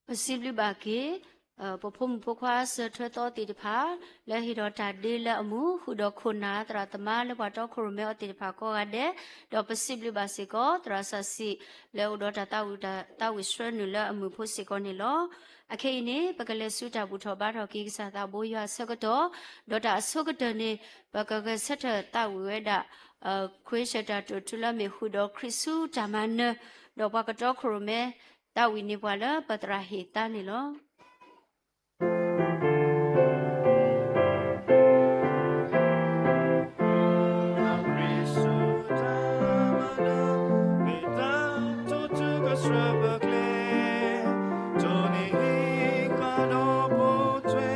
ပစံးဘျုးဘၣ်က့ၤ ပဖိမုၣ်ဖိခွါစၢၤထွဲသီသ့ၣ်တဖၣ် လၢဟ့ၣ်ဒီးတၢ်ဒ့လၢအမုာ် ဃုာ်ဒီးခိၣ်နၢ်သရၣ်သမါလၢပှၤတီခိၣ်ရိၣ်မဲအီၤသ့ၣ်တဖၣ်ကိးဂၤဒဲး, ဒီးပစံးဘျုးဘၣ်စ့ၢ်ကီး သရၣ်စၢ်စံၣ် လၢအိၣ်ဒီးတၢ်သးဝံၣ်တၢ်သးဝံၣ်ဆှၢနုာ်လၢအမုာ်ဖိစ့ၢ်ကီးန့ၣ်လီၤ. အခဲအံၤန့ၣ် ပကလဲၤဆူတၢ်ဘူၣ်ထီၣ်ဘါထီၣ်က့ၤကစၢ်သးဘိယွၤအဆၢကတီၢ်, ဒီးတၢ်အဆိကတၢၢ်န့ၣ် ပကဂဲၤဆၢထၢၣ်သးဝံၣ်ဝဲဒၣ် ခွ့ဆၢၣ်တၢ်တိာ်ထူလၢအမ့ၢ်ဃုာ်ဒီးခရံာ်ဆူတၢ်မၤနၢၤ, ဒီးပှၤကတီခိၣ်ရိၣ်မဲ သးဝံၣ်န့ၢ်ပှၤလၢပသရၣ်ဟ့ၣ်သါန့ၣ်လီၤ. မ့ၢ်တၢ်တိာ်ထူကဆှၢပကျဲ, တိၢ်နီၣ်ဟ့ၣ်ဃာ်ဒီးပိာ်ထွဲ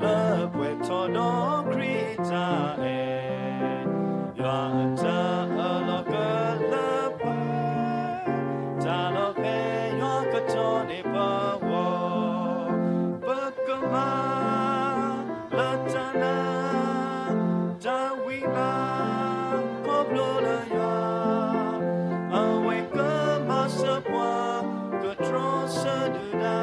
လၢပှဲၤထီၣ်ဒီးခရံာ်တၢ်အဲၣ်, ယွၤအတၢ်အၢၣ်လီၤကလၢပှဲၤ, တၢ်လီၤဖဲယွၤကတီၤန့ၢ်ပဂီၢ်, ပကမၤ လၢတၢ်နာ် တၢ်ဝံဘၣ် ခီဖျိလၢယွၤ, အဝဲကမၤစၢၤပှၤ ကတြီဆၢဒုၣ်ဒါ,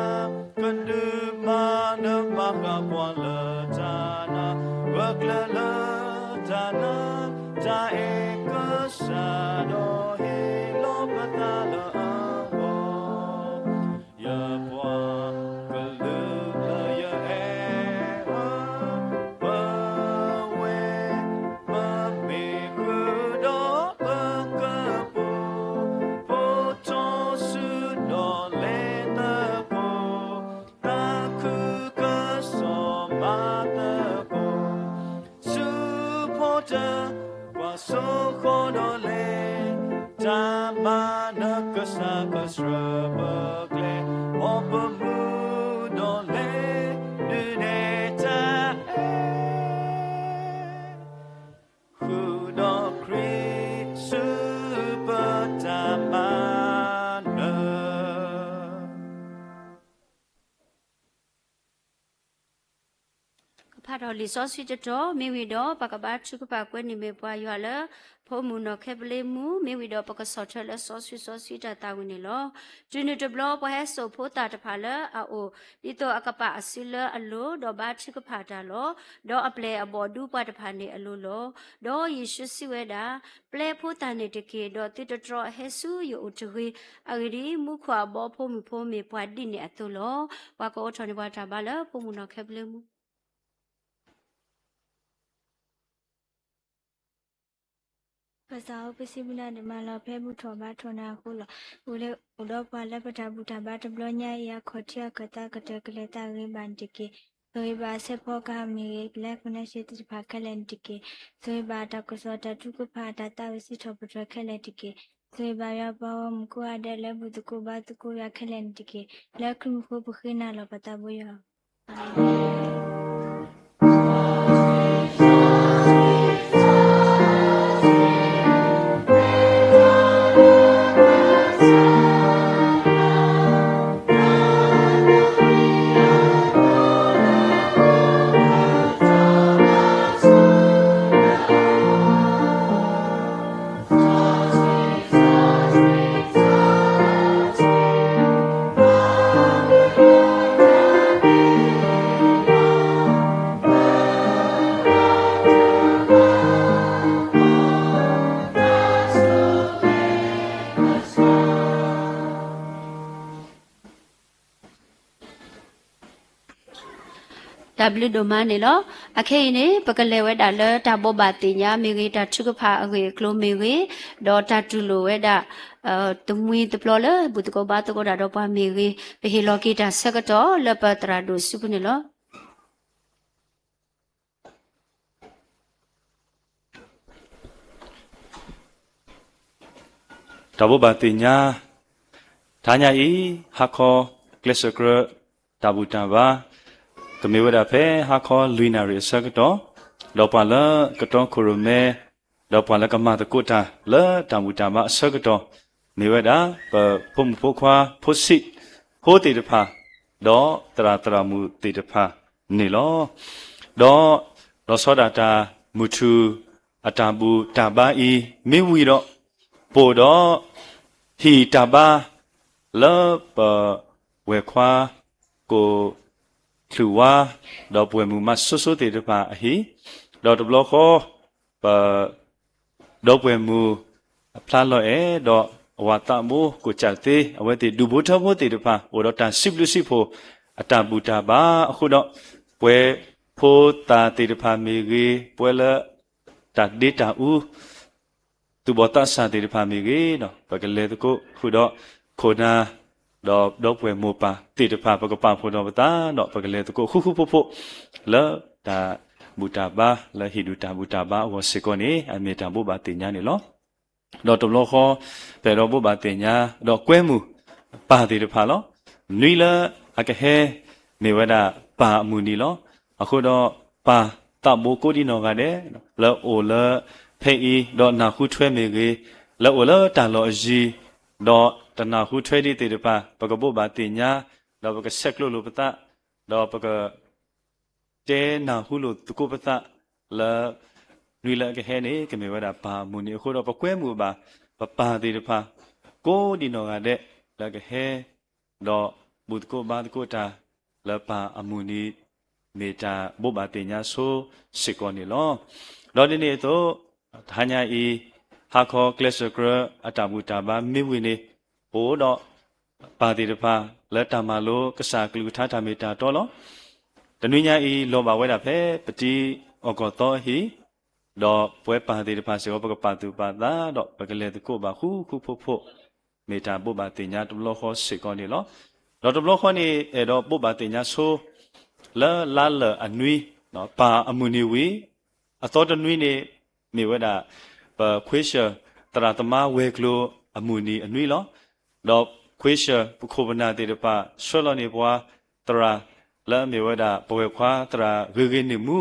ကဒုးမၤနၢၤမၤဃၣ်ပှၤလၢတၢ်နာ်, ပကျၢၤလၢတၢ်နာ် တၢ်အဲၣ်ကစၢ်ဒီးဟ့ၣ်လီၤပသးလၢအဂီၢ် ယပှၤကလုာ်လၢယအဲၣ်အီၤ, ပဝဲ ပမ့ၢ်ဃုာ်ဒီးပကပိာ်, ပိာ်ထီၣ်ဆူဒီးလဲၤသကိး, သးခုကစီၣ်မၤသကိး ဆူဖီတၢၣ် ပှၤစိဃီၤဒီးလဲၤ, တၢ်မၤနၢၤကစၢ်ကဆှၢပကျဲ, မ်ပမူဒီးလဲၤဒုးနဲၣ်တၢ်အဲၣ်, ဃုာ်ဒီးခရံာ်ဆူပတၢ်မၤနၢၤ ကဖးထီၣ်လံာ်စီဆှံတတီၤ, မ့ၢ်ဝံၤဒီးပကဘါထုကဖၣ်ကွဲန့ၢ်မ့ၢ်ပှၤယွၤလၢ ဖိမုၣ်နီၢ်ခဲပလ့မူ, မ့ၢ်ဝံၤဒီးပကဆီၣ်ထွဲလၢစီဆှံစီဆှံတၢ်သးဝံၣ်န့ၣ်လီၤ. တုၤနုၤတဘျီ ပှၤဟဲစိာ်ဖိသၣ်တဖၣ်လၢအအိၣ်, ဒ်သိးအကပာ်အစုလၢအလိၤ, ဒီးဘါထုကဖၣ်တၢ်လီၤ. ဒီးအပျဲၢ်အဘီၣ်ဒူပှၤတဖၣ်န့ၣ်အလိၤလီၤ. ဒီးယ့ၣ်ၡူးစံးဝဲဒၣ်, ပျဲဖိသၣ်န့ၣ်တက့ၢ်, ဒီးသုတတြီအဟဲဆူယအိၣ်တဂ့ၤ. အဂ့ၢ်ဒ်အံၤ, မူခိၣ်အဘီဖိမုၣ်ဖိမ့ၢ်ပှၤဒ်န့ၣ်အသိးလီၤ. ပှၤကအိးထီၣ်န့ၢ်ပှၤတၢ်ဘါလၢဖိမုၣ်နီၢ်ခဲပလ့မူ ကစၢ်ဧၢ, ပစံးဘျုးနၤဒိၣ်မးလီၤ. ဖဲဘူၣ်ထီၣ်ဘါထီၣ်နၤအဃိလီၤ. အိၣ်ဒီးပှၤလၢပတၢ်ဘူၣ်တၢ်ဘါတဘျီညါအံၤ အခီၣ်ထံးအခီၣ်သးကတၢၢ်ကလဲၤသးဂ့ၤဘၣ်န့ၣ်တက့ၢ်. ဆိၣ်ဂ့ၤဘၣ်အစဲးဖီကဟၣ်မ့ၢ်ဂ့ၤ, ပျဲကနဲၣ်စ့သ့ၣ်တဖၣ်ခဲလၢာ်န့ၣ်တက့ၢ်. ဆိၣ်ဂ့ၤဘၣ်တၢ်ကစီၣ်တၢ်ထုကဖၣ် တၢ်သးဝံၣ်စံးထီၣ်ပတြၢၤခဲလၢာ်တက့ၢ်. ဆိၣ်ဂ့ၤဘၣ်ယွၤပှၤဂီၢ်မုၢ်ကိးဂၤဒဲးလၢဘူၣ်သကိးဘါသကိးယွၤခဲလၢာ်န့ၣ်တက့ၢ်. လၢခရံာ်မူခိၣ်ပဃ့နၤလီၤ ပသးဘိယွၤ တၢ်ဘျုးဒိၣ်မးန့ၣ်လီၤ. အခဲအံၤန့ၣ် ပကလဲၤဝဲဒၣ်လၢတၢ်ဘိးဘၣ်သ့ၣ်ညါမ့ၢ်ဂ့ၤ, တၢ်ထုကဖၣ်အဂ့ၢ်အကျိၤမ့ၢ်ဂ့ၤ, ဒီးတၢ်တူၢ်လိာ်ဝဲဒၣ် တမှံၤတပျီလၢဘူၣ်သကိးဘါသကိးတၢ်ဒီးပှၤမ့ၢ်ဂ့ၤ, ပဟ့ၣ်လီၤက့ၤတၢ်ဆၢကတီၢ်လၢပသရၣ်ဒိၣ်စုပူၤန့ၣ်လီၤ. တၢ်ဘိးဘၣ်သ့ၣ်ညါ တဟါညါအံၤ ဟါခီ ကျဲးစၢးကြၢး တၢ်ဘူၣ်တၢ်ဘါ ကမ့ၢ်ဝဲဒၣ်ဖဲဟါခီလွံၢ်နၣ်ရံၣ်အဆၢကတီၢ်, ဒီးပှၤလၢကတီခိၣ်ရိၣ်မဲ ဒီးပှၤလၢကမၤသကိးတၢ်လၢတၢ်ဘူၣ်တၢ်ဘါအဆၢကတီၢ် မ့ၢ်ဝဲဒၣ် ပဖိမုၣ်ဖိခွါ ဖိဆံးဖိသ့ၣ်တဖၣ် ဒီးသရၣ်သရၣ်မုၣ်သ့ၣ်တဖၣ်န့ၣ်လီၤ. ဒီးလီၤဆီဒၣ်တၢ်မုၢ်ထူၣ်အတၢ်ဘူၣ်တၢ်ဘါအံၤ မ့ၢ်ဝံၤဒီး ပအိၣ်ဒီး ဟံၣ်တၢ်ဘါ လၢပ ပ ပဝဲၢ်ခွါ ကိၣ်ချုးဝါ ဒီးပဝဲၢ်မုၣ်မးစိစိသ့ၣ်တဖၣ်အဟံၣ်, ဒီးတဘျီဃီ ပ ဒီပုၢ်ဝဲၢ်မုၣ်အဖျါလီၤအဲၣ် ဒီးအဝၤသးဘိကိၣ်စၢ်သ့ အဝဲသ့ၣ်ဒူၣ်ဖိထၢဖိသ့ၣ်တဖၣ် အိၣ်ဒီးတၢ်စံးဘျုးစံးဖှိၣ်အတၢ်ဘူၣ်တၢ်ဘါအဃိဒီး ပဝဲဖိသၣ်သ့ၣ်တဖၣ်မ့ၢ်ဂ့ၤ, ပဝဲလၢတၢ်ဒ့တၢ်အူ သူၣ်ဘီၣ်သးစၢ်သ့ၣ်တဖၣ်မ့ၢ်ဂ့ၤဒီး ပကလဲၤသကိးဃုာ်ဒီး ခိၣ်နၢ် ဒီးဒီပုၢ်ဝဲၢ်မိၢ်ပၢ်သ့ၣ်တဖၣ် ပကပာ်ဖှိၣ်ထီၣ်ပသးဒီး ပကလဲၤသကိးဃူဃူဖိးဖိး လၢတၢ်ဘူၣ်တၢ်ဘါ လၢဟံၣ်ဒူၣ်တၢ်ဘူၣ်တၢ်ဘါအဂီၢ်စ့ၢ်ကီးန့ၣ် အမ့ၢ်တၢ်ဘိးဘၣ်သ့ၣ်ညါန့ၣ်လီၤ. ဒီးတဘျီဃီ ပအဲၣ်ဒိးဘိးဘၣ်သ့ၣ်ညါ ဒီးကွဲမုာ်ပၢ်သ့ၣ်တဖၣ်လီၤ. နွံလၢအကဟဲ မ့ၢ်ဝဲဒၣ်ပၢ်အမုၢ်နံၤလီၤ. အဃိဒီး ပၢ်သးဘိကိးဒံနီၢ်ဂၤဒဲး လၢအိၣ်လၢဖဲအံၤ ဒီးနၢ်ဟူထွဲမ့ၢ်ဂ့ၤ, လၢအိၣ်လၢတၢ်လီၢ်အယံၤ ဒီးတနၢ်ဟူထွဲဒံးသ့ၣ်တဖၣ် ပကဘိးဘၣ်သ့ၣ်ညါ ဒီးပကဆဲးကျိးလိာ်ပသး ဒီးပက တဲနၢ်ဟူလိာ်သကိးပသး လၢ နွံလၢအကဟဲန့ၣ် ကမ့ၢ်ဝဲဒၣ်ပၢ်အမုၢ်နံၤအဃိဒီး ပကွဲမုာ်ဘၣ် ပပၢ်သ့ၣ်တဖၣ် ကိးဒံနီၢ်ဂၤဒဲး လၢကဟဲ ဒီးဘူၣ်သကိးဘါသကိးတၢ် လၢပၢ်အမုၢ်နံၤ မ့ၢ်တၢ်ဘိးဘၣ်သ့ၣ်ညါဆိစ့ၢ်ကီးန့ၣ်လီၤ. ဒီးဒ်န့ၣ်အသိး တဟါညါအံၤ ဟါခီကျဲစၢၤကြၢးအတၢ်ဘူၣ်တၢ်ဘါမ့ၢ်ဝံၤန့ၣ် ပအိၣ်ဒီး ပၢ်သ့ၣ်တဖၣ် လၢတၢ်မၤလိကစၢ်အကလုၢ်ကထါတၢ်မ့ၢ်တၢ်တီလီၤ. တနွံညါအံၤ လီၤဘၣ်ဝဲဒၣ်ဖဲပတံၤအီၣ်ကီၢ်သီအဟံၣ်, ဒီးပဝဲပၢ်သ့ၣ်တဖၣ်စ့ၢ်ကီး ပကပာ်သူၣ်ပာ်သးဒီး ပကလဲၤသကိးဘၣ်ဃူဃူဖိးဖိး, မ့ၢ်တၢ်ဘိးဘၣ်သ့ၣ်ညါတဘျီဃီစ့ၢ်ကီးန့ၣ်လီၤ. ဒီးတဘျီဃီန့ၣ် အဲၣ်ဒိးဘိးဘၣ်သ့ၣ်ညါဆိ လၢလါလၢာ်အနွံ ပၢ်အမုၢ်နံၤဝံၤ အသီတနွံန့ၣ် မ့ၢ်ဝဲဒၣ် ပခွ့ၡၢၣ်သရၣ်သမါဝဲၤကျိၤအမုၢ်နံၤအနွံလီၤ. ဒီးခွ့ၡၢၣ် ပခိၣ်ပနၢ်သ့ၣ်တဖၣ် ဆှၢလီၤန့ၢ်ပှၤသရၣ် လၢအမ့ၢ်ဝဲဒၣ် ပဝဲၢ်ခွါသရၣ်ဂ့ၤဂ့ၤနံၣ်မူ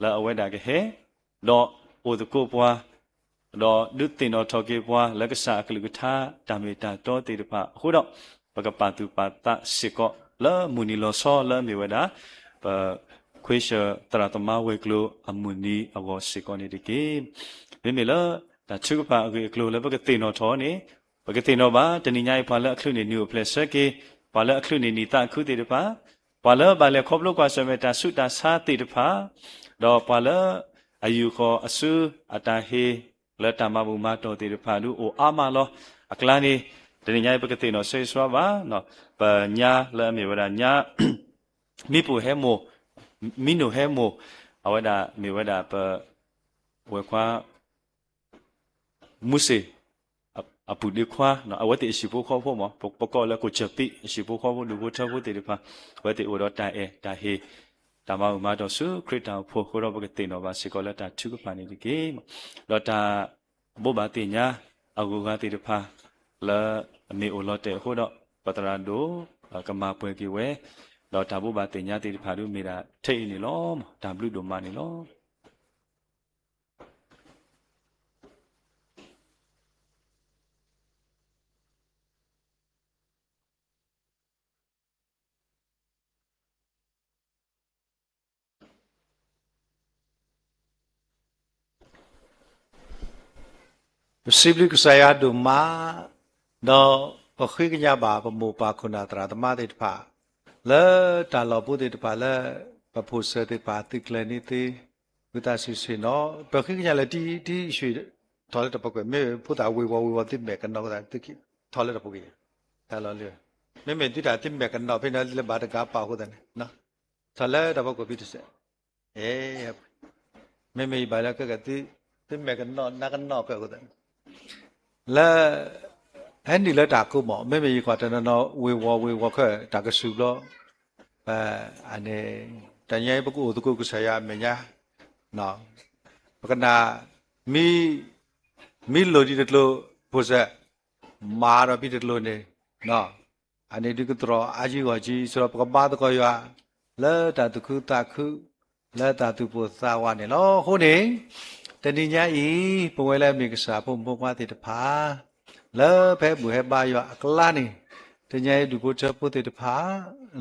လၢအဝဲဒၣ်ကဟဲ ဒီးအိၣ်သကိးပှၤ ဒီးဒုးသ့ၣ်နီၣ်ထီၣ်က့ၤပှၤ လၢကစၢ်အကလုၢ်ကထါတၢ်မ့ၢ်တၢ်တီသ့ၣ်တဖၣ်အဃိဒီး ပကပာ်သူၣ်ပာ်သးစ့ၢ်ကီး လၢမုၢ်နံၤလီၤဆီလၢအမ့ၢ်ဝဲဒၣ် ပခွ့ၡၢၣ်သရၣ်သမါဝဲၤကျိၤအမုၢ်နံၤအဂီၢ်စ့ၢ်ကီးန့ၣ်တက့ၢ်. မ့မ့ၢ်လၢတၢ်ထုကဖၣ်အဂ့ၢ်အကျိၤလၢပကသ့ၣ်နီၣ်ထီၣ်န့ၣ် ပကသ့ၣ်နီၣ်ဘၣ် တနံၤညါအံၤ ပှၤလၢအချုးန့ၢ်နံၤအိၣ်ဖျဲၣ်ဆၢက့ၤ, ပှၤလၢအချုးန့ၢ်နံၣ်သးခုသ့ၣ်တဖၣ်, ပှၤလၢဘၣ်လဲၤခီဖျိကွၢ်ဆၢၣ်မဲာ်တၢ်ဆူးတၢ်ဆါသ့ၣ်တဖၣ်, ဒီးပှၤလၢအယူာ်ဃီၤအစုအတၢ်ဟ့ၣ် လၢတၢ်မၤဘူၣ်မၤတီၢ်သ့ၣ်တဖၣ်ဒုးအိၣ်အါမးလီၤ. အကျါန့ၣ် တနံၤညါအံၤ ပကသ့ၣ်နီၣ်ဆၢဂ့ၤဆၢဝါဘၣ် ပညါလၢအမ့ၢ်ဝဲဒၣ်ညါ မံပူၤဟဲမိၢ်, မံနိၣ်ဟဲမိၢ်, အဝဲဒၣ်မ့ၢ်ဝဲဒၣ်ပ ဝဲၢ်ခွါ မူစ့ၣ် အပုၢ်ဒ့ခွါ, အဝဲသ့ၣ်အဟံၣ်ဖိဃီဖိမး ပကိးလၢကိၣ်စၢၢ်ပံး အဟံၣ်ဖိဃီဖိဒူၣ်ဖိထၢဖိသ့ၣ်တဖၣ် အဝဲသ့ၣ်အိၣ်ဒီးတၢ်အဲၣ်တၢ်ဟ့ၣ် တၢ်မၤဘူၣ်မၤတီၢ်ဆူခရံာ်တၢ်အိၣ်ဖှိၣ်အဃိဒီး ပကသ့ၣ်နီၣ်ဘၣ်စ့ၢ်ကီးလၢတၢ်ထုကဖၣ်န့ၣ်တက့ၢ်. ဒီးတၢ်ဘိးဘၣ်သ့ၣ်ညါအဂုၤအဂၤသ့ၣ်တဖၣ် လၢအမ့ၢ်အိၣ်လီၤတဲာ်အဃိဒီး ပသရၣ်ဒိၣ်ကမၤပှဲၤက့ၤဝဲ, ဒီးတၢ်ဘိးဘၣ်သ့ၣ်ညါသ့ၣ်တဖၣ်ဒုးမ့ၢ်ဒၣ်ထဲအံၤန့ၣ်လီၤ. တၢ်ဘျုးဒိၣ်မးန့ၣ်လီၤ. ပစံးဘျုးကစၢ်ယွၤဒိၣ်မး, ဒီးပဃ့ကညးဘၣ်ပမိၢ်ပၢ်ခိၣ်နၢ်သရၣ်သမါသ့ၣ်တဖၣ် လၢတၢ်လီၢ်ပူၤသ့ၣ်တဖၣ်လၢ ပဖိးဆၢသ့ၣ်တဖၣ်သုးကျဲၤန့ၢ်သ့, ဝံသးစူၤဆ့ၣ်နီၤ, ပဃ့ကညးလၢတံ တံဆှံထီၣ်လၢတၢ်ဖီခိၣ်, မ့ၢ်ဖိသၣ်ဝ့ၤဝီၤဝ့ၤဝီၤသုမဲာ်ကနီၤအဃိသတး ထီၣ်လၢတၢ်ဖီခိၣ်, တၢ်လီၢ်လၢ မ့မ့ၢ်သုတၢ်သုမဲာ်ကနီၤဖဲန့ၣ်လၢဘၣ်တဂၤပာ်အဃိသတးန့ၣ် ထီၣ်လၢတၢ်ဖီခိၣ်ဖံတစဲး, မ့မ့ၢ်ယဘၣ်လၢကဲကဲသု သုမဲာ်ကနီၤနါကနီၤကဲအဃိသတးန့ၣ် လၢ ဟဲနုာ်လၢတၢ်ကိးမး မ့မ့ၢ်ယကွၢ်တနီၤနီၤ ဝ့ၤဝီၤဝ့ၤဝီၤခဲ တၢ်ကစူၤဘျီ ပ အန့ၣ် တနံၤအံၤ ပကအိၣ်သကိးကစၢ်ယွၤအမဲာ်ညါ ပကနၣ် မံ မံလိာ်ဒံးတကျိၤ ဖိစဲး မၤဒီးဖံတကျိၤန့ၣ် အန့ၣ်ဒုးကတြီၤအါကံဂီၢ်ကံ ဆိဒီးပကဘါသကိးယွၤ လၢတၢ်သူၣ်ခုသးခု လၢတၢ်သူၣ်ပိၢ်သးဝးန့ၣ်လီၤ. အဃိန့ၣ် တနံၤညါအံၤ ပဝဲလၢအမ့ၢ်ကစၢ်ဖိမုၣ်ဖိခွါသ့ၣ်တဖၣ် လၢပဟဲဘူၣ်ဟဲဘါယွၤအကျါန့ၣ် တနံၤညါအံၤ ဒူၣ်ဖိထၢဖိသ့ၣ်တဖၣ်